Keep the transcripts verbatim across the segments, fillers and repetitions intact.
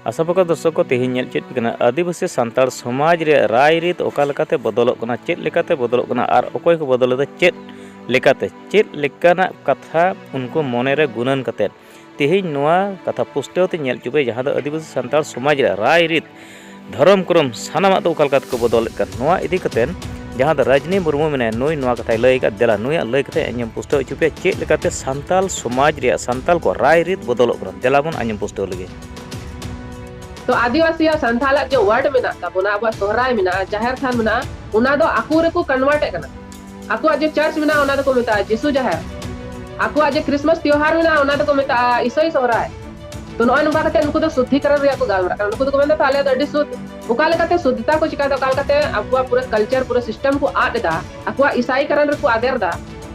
ᱟᱥᱟ ᱯᱟᱠᱟ ᱫᱚᱨᱥᱚᱠ ᱠᱚ, ᱛᱮᱦᱮᱧ ᱧᱮᱞ ᱪᱮᱫ ᱠᱟᱱᱟ, ᱟᱹᱫᱤᱵᱟᱹᱥᱤ ᱥᱟᱱᱛᱟᱲ ᱥᱚᱢᱟᱡᱽ ᱨᱮᱭᱟᱜ ᱨᱟᱭ ᱨᱤᱛ ᱚᱠᱟ ᱞᱮᱠᱟᱛᱮ ᱵᱚᱫᱚᱞᱚᱜ ᱠᱟᱱᱟ, ᱪᱮᱫ ᱞᱮᱠᱟᱛᱮ ᱵᱚᱫᱚᱞᱚᱜ ᱠᱟᱱᱟ ᱟᱨ ᱚᱠᱚᱭ ᱠᱚ ᱵᱚᱫᱚᱞ ᱮᱫᱟ, ᱪᱮᱫ ᱞᱮᱠᱟᱛᱮ, ᱪᱮᱫ ᱞᱮᱠᱟᱱᱟᱜ ᱠᱟᱛᱷᱟ ᱩᱱᱠᱩ ᱢᱚᱱᱮ ᱨᱮ ᱜᱩᱱᱟᱹᱱ ᱠᱟᱛᱮᱫ᱾ ᱛᱮᱦᱮᱧ ᱱᱚᱣᱟ ᱠᱟᱛᱷᱟ ᱯᱩᱥᱴᱟᱹᱣ ᱛᱮ ᱧᱮᱞ ᱦᱚᱪᱚ ᱯᱮ, ᱡᱟᱦᱟᱸ ᱫᱚ ᱟᱹᱫᱤᱵᱟᱹᱥᱤ ᱥᱟᱱᱛᱟᱲ ᱥᱚᱢᱟᱡᱽ ᱨᱮᱭᱟᱜ ᱨᱟᱭ ᱨᱤᱛ, ᱫᱷᱚᱨᱚᱢ ᱠᱚᱨᱚᱢ, ᱥᱟᱱᱟᱢᱟᱜ ᱫᱚ ᱚᱠᱟ ᱞᱮᱠᱟ ᱛᱮᱠᱚ ᱵᱚᱫᱚᱞᱮᱫ ᱠᱟᱱ, ᱱᱚᱣᱟ ᱤᱫᱤ ᱠᱟᱛᱮᱫ ᱡᱟᱦᱟᱸ ᱫᱚ ᱨᱟᱡᱽᱱᱤ ᱢᱩᱨᱢᱩ ᱢᱮᱱᱟᱭᱟ, ᱱᱩᱭ ᱱᱚᱣᱟ ᱠᱟᱛᱷᱟᱭ ᱞᱟᱹᱭ ᱟᱠᱟᱫ᱾ ᱫᱮᱞᱟ, ᱱᱩᱭᱟᱜ ᱞᱟᱹᱭ ᱠᱟᱛᱷᱟᱭ ᱟᱸᱡᱚᱢ ᱯᱩᱥᱴᱟᱹᱣ ᱦᱚᱪᱚ ᱯᱮᱭᱟ, ᱪᱮᱫ ᱞᱮᱠᱟᱛᱮ ᱥᱟᱱᱛᱟᱲ ᱥᱚᱢᱟᱡᱽ ᱨᱮᱭᱟᱜ, ᱥᱟᱱᱛᱟᱲ ᱠᱚᱣᱟᱜ ᱨᱟᱭ ᱨᱤᱛ ᱵᱚᱫᱚᱞᱚᱜ ᱠᱟᱱᱟ᱾ ᱫᱮᱞᱟ ᱵᱚᱱ ᱟᱸᱡᱚᱢ ᱯᱩᱥᱴᱟᱹᱣ ᱞᱮᱜᱮ᱾ ᱛᱚ, ᱟᱹᱫᱤᱵᱟᱹᱥᱤᱭᱟᱜ, ᱥᱟᱱᱛᱟᱲᱟᱜ ᱡᱮ ᱣᱟᱨᱰ ᱢᱮᱱᱟᱜ ᱛᱟᱵᱚᱱᱟ, ᱟᱵᱚᱣᱟᱜ ᱥᱚᱦᱨᱟᱭ ᱢᱮᱱᱟᱜᱼᱟ, ᱡᱟᱦᱮᱨ ᱛᱷᱟᱱ ᱢᱮᱱᱟᱜᱼᱟ, ᱚᱱᱟ ᱫᱚ ᱟᱠᱚ ᱨᱮᱠᱚ ᱠᱚᱱᱣᱟᱨᱴ ᱮᱫ ᱠᱟᱱᱟ᱾ ᱟᱠᱚᱣᱟᱜ ᱡᱮ ᱪᱟᱨᱪ ᱢᱮᱱᱟᱜᱼᱟ, ᱚᱱᱟ ᱫᱚᱠᱚ ᱢᱮᱛᱟᱜᱼᱟ ᱡᱤᱥᱩ ᱡᱟᱦᱮᱨ᱾ ᱟᱠᱚᱣᱟᱜ ᱡᱮ ᱠᱨᱤᱥᱢᱟᱥ ᱛᱤᱭᱳᱦᱟᱨ ᱢᱮᱱᱟᱜᱼᱟ, ᱚᱱᱟ ᱫᱚᱠᱚ ᱢᱮᱛᱟᱜᱼᱟ ᱤᱥᱟᱹᱭ ᱥᱚᱦᱨᱟᱭ᱾ ᱛᱚ, ᱱᱚᱜᱼᱚᱭ ᱱᱚᱝᱠᱟ ᱠᱟᱛᱮ ᱱᱩᱠᱩ ᱫᱚ ᱥᱩᱫᱽᱫᱷᱤᱠᱚᱨᱚᱱ ᱨᱮᱭᱟᱜ ᱠᱚ ᱜᱟᱞᱢᱟᱨᱟᱜ ᱠᱟᱱᱟ᱾ ᱱᱩᱠᱩ ᱫᱚᱠᱚ ᱢᱮᱱᱫᱟ, ᱛᱟᱦᱞᱮ ᱫᱚ ᱟᱹᱰᱤ ᱥᱩᱫᱽ᱾ ᱚᱠᱟ ᱞᱮᱠᱟᱛᱮ ᱥᱩᱫᱽᱫᱷᱤᱛᱟ ᱠᱚ ᱪᱤᱠᱟᱭᱫᱟ, ᱚᱠᱟ ᱞᱮᱠᱟᱛᱮ ᱟᱵᱚᱣᱟᱜ ᱯᱩᱨᱟᱹ ᱠᱟᱞᱪᱟᱨ, ᱯᱩᱨᱟᱹ ᱥᱤᱥᱴᱮᱢ ᱠᱚ ᱟᱫ ᱮᱫᱟ, ᱟᱠᱚᱣᱟᱜ ᱤᱥᱟᱭᱤᱠᱚᱨᱚᱱ ᱨᱮᱠᱚ ᱟᱫᱮᱨ ᱮᱫᱟ᱾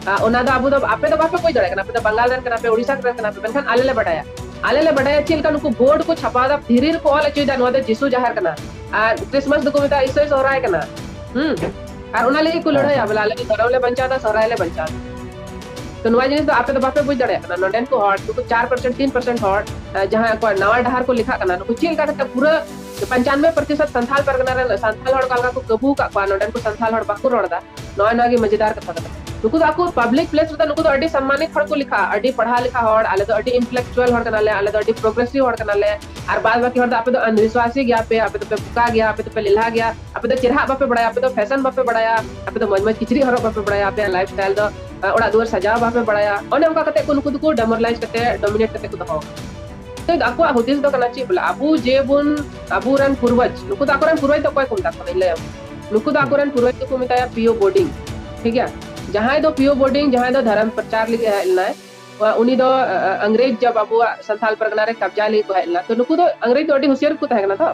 ᱟ, ᱚᱱᱟ ᱫᱚ ᱟᱵᱚ ᱫᱚ, ᱟᱯᱮ ᱫᱚ ᱵᱟᱯᱮ ᱵᱩᱡᱽ ᱫᱟᱲᱮᱭᱟᱜ ᱠᱟᱱᱟ, ᱟᱯᱮ ᱫᱚ ᱵᱟᱝᱜᱟᱞ ᱨᱮᱱ ᱠᱟᱱᱟ ᱯᱮ, ᱳᱰᱤᱥᱟ ᱨᱮᱱ ᱠᱟᱱᱟ ᱯᱮ, ᱢᱮᱱᱠᱷᱟᱱ ᱟᱞᱮ ᱞᱮ ᱵᱟᱰᱟᱭᱟ᱾ ᱟᱞᱮ ᱞᱮ ᱵᱟᱰᱟᱭᱟ ᱪᱮᱫ ᱞᱮᱠᱟ ᱱᱩᱠᱩ ᱵᱳᱨᱰ ᱠᱚ ᱪᱷᱟᱯᱟᱣ ᱮᱫᱟ, ᱫᱷᱤᱨᱤ ᱨᱮᱠᱚ ᱚᱞ ᱦᱚᱪᱚᱭᱮᱫᱟ, ᱱᱚᱣᱟ ᱫᱚ ᱡᱤᱥᱩ ᱡᱟᱦᱮᱨ ᱠᱟᱱᱟ, ᱟᱨ ᱠᱨᱤᱥᱢᱟᱥ ᱫᱚᱠᱚ ᱢᱮᱛᱟᱜᱼᱟ ᱤᱥᱟᱹᱭ ᱥᱚᱦᱨᱟᱭ ᱠᱟᱱᱟ᱾ ᱦᱩᱸ, ᱟᱨ ᱚᱱᱟ ᱞᱟᱹᱜᱤᱫ ᱠᱚ ᱞᱟᱹᱲᱦᱟᱹᱭᱟ, ᱵᱚᱞᱮ ᱟᱞᱮ ᱫᱚ ᱫᱷᱚᱨᱚᱢ ᱞᱮ ᱵᱟᱧᱪᱟᱣ ᱮᱫᱟ, ᱥᱚᱦᱨᱟᱭ ᱞᱮ ᱵᱟᱧᱪᱟᱣ ᱮᱫᱟ᱾ ᱛᱚ, ᱱᱚᱣᱟ ᱡᱤᱱᱤᱥ ᱫᱚ ᱟᱯᱮ ᱫᱚ ᱵᱟᱯᱮ ᱵᱩᱡᱽ ᱫᱟᱲᱮᱭᱟᱜ ᱠᱟᱱᱟ᱾ ᱱᱚᱰᱮᱱ ᱠᱚ ᱦᱚᱲ, ᱱᱩᱠᱩ ᱪᱟᱨ ᱯᱟᱨᱥᱮᱱᱴ, ᱛᱤᱱ ᱯᱟᱨᱥᱮᱱᱴ ᱦᱚᱲ, ᱟ, ᱡᱟᱦᱟᱸᱭ ᱟᱠᱚᱣᱟᱜ ᱱᱟᱣᱟ ᱰᱟᱦᱟᱨ ᱠᱚ ᱞᱮᱠᱷᱟᱜ ᱠᱟᱱᱟ, ᱱᱩᱠᱩ ᱪᱮᱫ ᱞᱮᱠᱟ ᱠᱟᱛᱮ ᱯᱩᱨᱟᱹ ᱯᱚᱧᱪᱟᱱᱵᱮ ᱯᱨᱚᱛᱤᱥᱚᱛ ᱥᱟᱱᱛᱟᱞ ᱯᱟᱨᱜᱟᱱᱟ ᱨᱮᱱ ᱥᱟᱱᱛᱟᱞ ᱦᱚᱲ ᱚᱠᱟ ᱞᱮᱠᱟ ᱠᱚ ᱠᱟᱹᱵᱩ ᱟᱠᱟᱫ ᱠᱚᱣᱟ, ᱱᱚᱰᱮᱱ ᱠᱚ ᱥᱟᱱᱛᱟᱞ ᱦᱚᱲ ᱵᱟᱠᱚ ᱨᱚᱲ ᱮᱫᱟ᱾ ᱱᱚᱜᱼᱚᱭ ᱱᱚᱣᱟ ᱜᱮ ᱢᱟᱹᱡᱤᱫᱟᱨ ᱠᱟᱛᱷᱟ ᱠᱟᱱᱟ᱾ ᱱᱩᱠᱩ ᱫᱚ ᱟᱠᱚ ᱯᱟᱵᱽᱞᱤᱠ ᱯᱞᱮᱥ ᱨᱮᱫᱚ ᱱᱩᱠᱩ ᱫᱚ ᱟᱹᱰᱤ ᱥᱚᱢᱢᱟᱱᱤᱛ ᱦᱚᱲ ᱠᱚ ᱞᱮᱠᱷᱟᱜᱼᱟ, ᱟᱹᱰᱤ ᱯᱟᱲᱦᱟᱣ ᱞᱮᱠᱷᱟ ᱦᱚᱲ, ᱟᱞᱮ ᱫᱚ ᱟᱹᱰᱤ ᱤᱱᱴᱮᱞᱮᱠᱪᱩᱣᱟᱞ ᱦᱚᱲ ᱠᱟᱱᱟᱞᱮ, ᱟᱞᱮ ᱫᱚ ᱟᱹᱰᱤ ᱯᱨᱚᱜᱽᱨᱮᱥᱤᱵᱷ ᱦᱚᱲ ᱠᱟᱱᱟᱞᱮ, ᱟᱨ ᱵᱟᱫ ᱵᱟᱹᱠᱤ ᱦᱚᱲ ᱫᱚ, ᱟᱯᱮ ᱫᱚ ᱟᱱᱫᱷᱵᱤᱥᱣᱟᱥᱤ ᱜᱮᱭᱟ ᱯᱮ, ᱟᱯᱮ ᱫᱚᱯᱮ ᱵᱚᱠᱟ ᱜᱮᱭᱟ, ᱟᱯᱮ ᱫᱚᱯᱮ ᱞᱮᱞᱦᱟ ᱜᱮᱭᱟ, ᱟᱯᱮ ᱫᱚ ᱪᱮᱨᱦᱟᱜ ᱵᱟᱯᱮ ᱵᱟᱲᱟᱭᱟ, ᱟᱯᱮ ᱫᱚ ᱯᱷᱮᱥᱚᱱ ᱵᱟᱯᱮ ᱵᱟᱲᱟᱭᱟ, ᱟᱯᱮ ᱫᱚ ᱢᱚᱡᱽ ᱢᱚᱡᱽ ᱠᱤᱪᱨᱤᱡ ᱦᱚᱨᱚᱜ ᱵᱟᱯᱮ ᱵᱟᱲᱟᱭᱟ, ᱟᱯᱮᱭᱟᱜ ᱞᱟᱭᱤᱯᱷ ᱥᱴᱟᱭᱤᱞ ᱫᱚ, ᱟ, ᱚᱲᱟᱜ ᱫᱩᱣᱟᱹᱨ ᱥᱟᱡᱟᱣ ᱵᱟᱯᱮ ᱵᱟᱲᱟᱭᱟ᱾ ᱚᱱᱮ ᱚᱱᱠᱟ ᱠᱟᱛᱮ ᱠᱚ ᱱᱩᱠᱩ ᱫᱚᱠᱚ ᱰᱮᱢᱳᱨᱟᱞᱟᱭᱤᱡᱽ ᱠᱟᱛᱮ, ᱰᱚᱢᱤᱱᱮᱴ ᱠᱟᱛᱮ ᱠᱚ ᱫᱚᱦᱚ ᱟᱠᱟᱫᱟ᱾ ᱟᱠᱚᱣᱟᱜ ᱦᱩᱫᱤᱥ ᱫᱚ ᱠᱟᱱᱟ ᱪᱮᱫ ᱵᱚᱞᱮ, ᱟᱵᱚ ᱡᱮ ᱵᱚᱱ, ᱟᱵᱚᱨᱮᱱ ᱯᱩᱨᱵᱚᱡᱽ, ᱱᱩᱠᱩ ᱫᱚ ᱟᱠᱚᱨᱮᱱ ᱯᱩᱨᱵᱚᱡᱽ ᱫᱚ ᱚᱠᱚᱭ ᱠᱚ ᱢᱮᱛᱟ ᱠᱚᱣᱟ, ᱤᱧ ᱞᱟᱹᱭ ᱟᱢ᱾ ᱱᱩᱠᱩ ᱫᱚ ᱟᱠᱚᱨᱮᱱ ᱯᱩᱨᱵᱚᱡᱽ ᱫᱚᱠᱚ ᱢᱮᱛᱟᱭᱟ ᱯᱤ ᱳ ᱵᱳᱨᱰᱤᱝ, ᱴᱷᱤᱠ ᱜᱮᱭᱟ? ᱡᱟᱦᱟᱸᱭ ᱫᱚ ᱯᱤ ᱳ ᱵᱳᱨᱰᱤᱝ, ᱡᱟᱦᱟᱸᱭ ᱫᱚ ᱫᱷᱚᱨᱚᱢ ᱯᱨᱚᱪᱟᱨ ᱞᱟᱹᱜᱤᱫ ᱦᱮᱡ ᱞᱮᱱᱟᱭ, ᱩᱱᱤ ᱫᱚ, ᱟ, ᱟ, ᱤᱝᱨᱮᱡᱽ ᱡᱚᱵ ᱟᱵᱚᱣᱟᱜ ᱥᱟᱱᱛᱟᱞ ᱯᱟᱨᱜᱟᱱᱟ ᱨᱮ ᱠᱟᱵᱽᱡᱟ ᱞᱟᱹᱜᱤᱫ ᱠᱚ ᱦᱮᱡ ᱞᱮᱱᱟ, ᱛᱚ ᱱᱩᱠᱩ ᱫᱚ ᱤᱝᱨᱮᱡᱽ ᱫᱚ ᱟᱹᱰᱤ ᱦᱩᱥᱤᱭᱟᱨ ᱠᱚ ᱛᱟᱦᱮᱸ ᱠᱟᱱᱟ ᱛᱚ᱾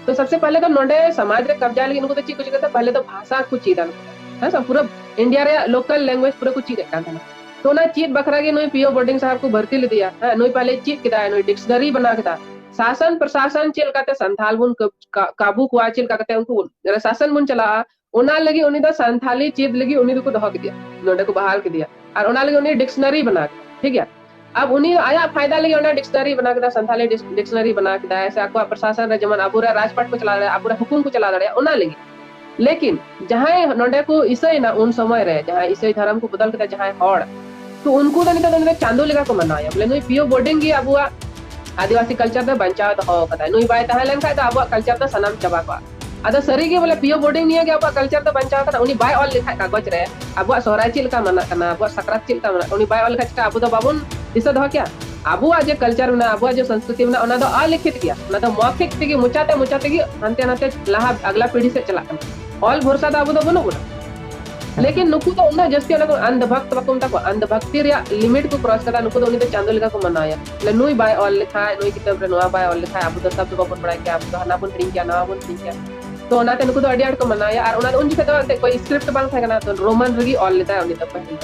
ᱛᱚ ᱥᱚᱵᱥᱮ ᱯᱟᱦᱞᱮ ᱫᱚ ᱱᱚᱰᱮ ᱥᱚᱢᱟᱡᱽ ᱨᱮ ᱠᱟᱵᱽᱡᱟ ᱞᱟᱹᱜᱤᱫ ᱱᱩᱠᱩ ᱫᱚ ᱪᱮᱫ ᱠᱚ ᱪᱤᱠᱟᱹᱭ ᱫᱟ? ᱯᱟᱦᱞᱮ ᱫᱚ ᱵᱷᱟᱥᱟ ᱠᱚ ᱪᱮᱫᱟ ᱱᱩᱠᱩ, ᱦᱮᱸ ᱥᱮ? ᱯᱩᱨᱟᱹ ᱤᱱᱰᱤᱭᱟ ᱨᱮᱭᱟᱜ ᱞᱳᱠᱟᱞ ᱞᱮᱝᱜᱩᱭᱮᱡᱽ ᱯᱩᱨᱟᱹ ᱠᱚ ᱪᱮᱫ ᱮᱫ ᱠᱟᱱ ᱛᱟᱦᱮᱱᱟ᱾ ᱛᱚ ᱚᱱᱟ ᱪᱮᱫ ᱵᱟᱠᱷᱨᱟ ᱜᱮ ᱱᱩᱭ ᱯᱤ ᱳ ᱵᱳᱨᱰᱤᱝ ᱥᱟᱦᱟᱵ ᱠᱚ ᱵᱷᱚᱨᱛᱤ ᱞᱮᱫᱮᱭᱟ᱾ ᱦᱮᱸ, ᱱᱩᱭ ᱯᱟᱦᱞᱮ ᱪᱮᱫ ᱠᱮᱫᱟᱭ, ᱱᱩᱭ ᱰᱤᱠᱥᱱᱟᱨᱤ ᱵᱮᱱᱟᱣ ᱠᱮᱫᱟ᱾ ᱥᱟᱥᱚᱱ ᱯᱨᱚᱥᱟᱥᱚᱱ ᱪᱮᱫ ᱞᱮᱠᱟᱛᱮ ᱥᱟᱱᱛᱷᱟᱞ ᱵᱚᱱ ᱠᱟᱵ-, ᱠᱟ-, ᱠᱟᱵᱩ ᱠᱚᱣᱟ, ᱪᱮᱫ ᱞᱮᱠᱟ ᱠᱟᱛᱮ ᱩᱱᱠᱩ ᱵᱚᱱ, ᱥᱟᱥᱚᱱ ᱵᱚᱱ ᱪᱟᱞᱟᱜᱼᱟ, ᱚᱱᱟ ᱞᱟᱹᱜᱤᱫ ᱩᱱᱤ ᱫᱚ ᱥᱟᱱᱛᱷᱟᱞᱤ ᱪᱮᱫ ᱞᱟᱹᱜᱤᱫ ᱩᱱᱤ ᱫᱚᱠᱚ ᱫᱚᱦᱚ ᱠᱮᱫᱮᱭᱟ, ᱱᱚᱰᱮ ᱠᱚ ᱵᱟᱦᱟᱞ ᱠᱮᱫᱮᱭᱟ᱾ ᱟᱨ ᱚᱱᱟ ᱞᱟᱹᱜᱤᱫ ᱩᱱᱤ ᱰᱤᱠᱥᱱᱟᱨᱤ ᱵᱮᱱᱟᱣ ᱠᱮᱫᱟ, ᱴᱷᱤᱠ ᱜᱮᱭᱟ? ᱟᱵ ᱩᱱᱤ ᱟᱭᱟᱜ ᱯᱷᱟᱭᱫᱟ ᱞᱟᱹᱜᱤᱫ ᱚᱸᱰᱮ ᱰᱤᱠᱥᱱᱟᱨᱤ ᱵᱮᱱᱟᱣ ᱠᱮᱫᱟ, ᱥᱟᱱᱛᱷᱟᱞᱤ ᱰᱤᱠᱥᱱᱟᱨᱤ ᱵᱮᱱᱟᱣ ᱠᱮᱫᱟᱭ, ᱥᱮ ᱟᱠᱚᱣᱟᱜ ᱯᱨᱚᱥᱟᱥᱚᱱ ᱨᱮ ᱡᱮᱢᱚᱱ ᱟᱵᱚᱨᱮ ᱨᱟᱡᱽᱯᱟᱴ ᱠᱚ ᱪᱟᱞᱟᱣ ᱫᱟᱲᱮᱭᱟᱜᱼᱟ, ᱟᱵᱚᱨᱮ ᱦᱩᱠᱩᱢ ᱠᱚ ᱪᱟᱞᱟᱣ ᱫᱟᱲᱮᱭᱟᱜᱼᱟ, ᱚᱱᱟ ᱞᱟᱹᱜᱤᱫ᱾ ᱞᱮᱠᱤᱱ ᱡᱟᱦᱟᱸᱭ ᱱᱚᱰᱮ ᱠᱚ ᱤᱥᱟᱹᱭᱮᱱᱟ ᱩᱱ ᱥᱚᱢᱚᱭ ᱨᱮ, ᱡᱟᱦᱟᱸᱭ ᱤᱥᱟᱹᱭ ᱫᱷᱚᱨᱚᱢ ᱠᱚ ᱵᱚᱫᱚᱞ ᱠᱮᱫᱟ ᱡᱟᱦᱟᱸᱭ ᱦᱚᱲ, ᱛᱚ ᱩᱱᱠᱩ ᱫᱚ ᱱᱤᱛᱚᱜ ᱫᱚ ᱩᱱᱤ ᱫᱚ ᱪᱟᱸᱫᱳ ᱞᱮᱠᱟ ᱠᱚ ᱢᱟᱱᱟᱣᱮᱭᱟ᱾ ᱵᱚᱞᱮ ᱱᱩᱭ ᱯᱤᱭᱳ ᱵᱳᱨᱰᱤᱝ ᱜᱮ ᱟᱵᱚᱣᱟᱜ ᱟᱹᱫᱤᱵᱟᱹᱥᱤ ᱠᱟᱞᱪᱟᱨ ᱫᱚ ᱵᱟᱧᱪᱟᱣ ᱫᱚᱦᱚ ᱟᱠᱟᱫᱟᱭ, ᱱᱩᱭ ᱵᱟᱭ ᱛᱟᱦᱮᱸ ᱞᱮᱱᱠᱷᱟᱱ ᱫᱚ ᱟᱵᱚᱣᱟᱜ ᱠᱟᱞᱪᱟᱨ ᱫᱚ ᱥᱟᱱᱟᱢ ᱪᱟᱵᱟ ᱠᱚᱜᱼᱟ᱾ ᱟᱫᱚ ᱥᱟᱹᱨᱤ ᱜᱮ ᱵᱚᱞᱮ ᱯᱤᱭᱳ ᱵᱳᱨᱰᱤᱝ ᱱᱤᱭᱮ ᱜᱮ ᱟᱵᱚᱣᱟᱜ ᱠᱟᱞᱪᱟᱨ ᱫᱚ ᱵᱟᱧᱪᱟᱣ ᱟᱠᱟᱫᱟ᱾ ᱩᱱᱤ ᱵᱟᱭ ᱚᱞ ᱞᱮᱠᱷᱟᱡ ᱠᱟᱜᱚᱡᱽ ᱨᱮ ᱟᱵᱚᱣᱟᱜ ᱥᱚᱦᱨᱟᱭ ᱪᱮᱫ ᱞᱮᱠᱟ ᱢᱟᱱᱟᱜ ᱠᱟᱱᱟ, ᱟᱵᱚᱣᱟᱜ ᱥᱟᱠᱨᱟᱛ ᱪᱮᱫ ᱞᱮᱠᱟ ᱢᱟᱱᱟᱜ ᱠᱟᱱᱟ, ᱩᱱᱤ ᱵᱟᱭ ᱚᱞ ᱞᱮᱠᱷᱟᱡ ᱪᱮᱠᱟ ᱟᱵᱚ ᱫᱚ ᱵᱟᱵᱚᱱ ᱫᱤᱥᱟᱹ ᱫᱚᱦᱚ ᱠᱮᱭᱟ? ᱟᱵᱚᱣᱟᱜ ᱡᱮ ᱠᱟᱞᱪᱟᱨ ᱢᱮᱱᱟᱜᱼᱟ, ᱟᱵᱚᱣᱟᱜ ᱡᱮ ᱥᱚᱝᱥᱠᱨᱤᱛᱤ ᱢᱮᱱᱟᱜᱼᱟ, ᱚᱱᱟ ᱫᱚ ᱚᱞᱤᱠᱷᱤᱛ ᱜᱮᱭᱟ, ᱚᱱᱟ ᱫᱚ ᱢᱚᱣᱠᱷᱤᱠ ᱛᱮᱜᱮ, ᱢᱚᱪᱟᱛᱮ ᱢᱚᱪᱟ ᱛᱮᱜᱮ ᱦᱟᱱᱛᱮ ᱱᱟᱛᱮ ᱞᱟᱦᱟ ᱟᱜᱞᱟ ᱯᱤᱲᱦᱤ ᱥᱮᱫ ᱪᱟᱞᱟᱜ ᱠᱟᱱᱟ᱾ ᱚᱞ ᱵᱷᱚᱨᱥᱟ ᱫᱚ ᱟᱵᱚ ᱫᱚ ᱵᱟᱹᱱᱩᱜ ᱵᱚᱱᱟ᱾ ᱞᱮᱠᱤᱱ ᱱᱩᱠᱩ ᱫᱚ ᱩᱱᱟᱹᱜ ᱡᱟᱹᱥᱛᱤ ᱚᱱᱟ ᱠᱚ ᱟᱱᱫᱷ ᱵᱷᱚᱠᱛ ᱵᱟᱠᱚ ᱢᱮᱛᱟ ᱠᱚᱣᱟ, ᱟᱱᱫᱷ ᱵᱷᱚᱠᱛᱤ ᱨᱮᱭᱟᱜ ᱞᱤᱢᱤᱴ ᱠᱚ ᱠᱨᱚᱥ ᱠᱟᱫᱟ᱾ ᱱᱩᱠᱩ ᱫᱚ ᱩᱱᱤ ᱫᱚ ᱪᱟᱸᱫᱳ ᱞᱮᱠᱟ ᱠᱚ ᱢᱟᱱᱟᱣᱮᱭᱟ᱾ ᱵᱚᱞᱮ ᱱᱩᱭ ᱵᱟᱭ ᱚᱞ ᱞᱮᱠᱷᱟᱡ, ᱱᱩᱭ ᱠᱤᱛᱟᱹᱵ ᱨᱮ ᱱᱚᱣᱟ ᱵᱟᱭ ᱚᱞ ᱞᱮᱠᱷᱟᱡ, ᱟᱵᱚ ᱫᱚ ᱥᱟᱵ ᱫᱚ ᱵᱟᱵᱚᱱ ᱵᱟᱲᱟᱭ ᱠᱮᱭᱟ, ᱟᱵᱚ ᱫᱚ ᱦᱟᱱᱟ ᱵᱚᱱ ᱦᱤᱲᱤᱧ ᱠᱮᱭᱟ, ᱱᱟᱣᱟ ᱵᱚᱱ ᱦᱤᱲᱤᱧ ᱠᱮᱭᱟ᱾ ᱛᱚ ᱚᱱᱟᱛᱮ ᱱᱩᱠᱩ ᱫᱚ ᱟᱹᱰᱤ ᱟᱸᱴ ᱠᱚ ᱢᱟᱱᱟᱣᱮᱭᱟ᱾ ᱟᱨ ᱚᱱᱟ ᱫᱚ ᱩᱱ ᱡᱚᱠᱷᱮᱡ ᱫᱚ ᱮᱱᱛᱮᱫ ᱠᱳᱭ ᱥᱠᱨᱤᱯᱴ ᱵᱟᱝ ᱛᱟᱦᱮᱸ ᱠᱟᱱᱟ, ᱛᱚ ᱨᱳᱢᱟᱱ ᱨᱮᱜᱮ ᱚᱞ ᱞᱮᱫᱟᱭ ᱩᱱᱤ ᱫᱚ ᱯᱟᱹᱦᱤᱞ ᱫᱚ᱾